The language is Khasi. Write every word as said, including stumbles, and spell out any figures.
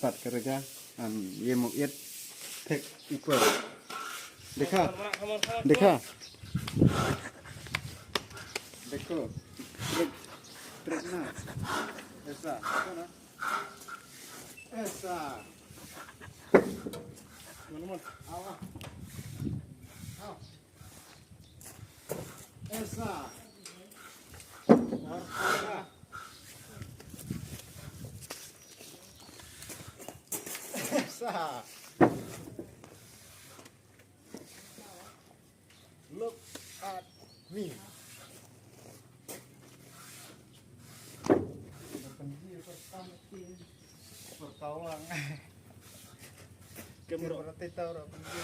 Pat ka rega, am, ye mok iet, thek, iper. Dekha, dekha. Dekho, trek, trek na. Esa, esa na. Esa. Mana, mana? Awa. Awa. Esa. Warfara. Esa. Look at me. Pertawang. Kamera. Kamera tetau rak pergi.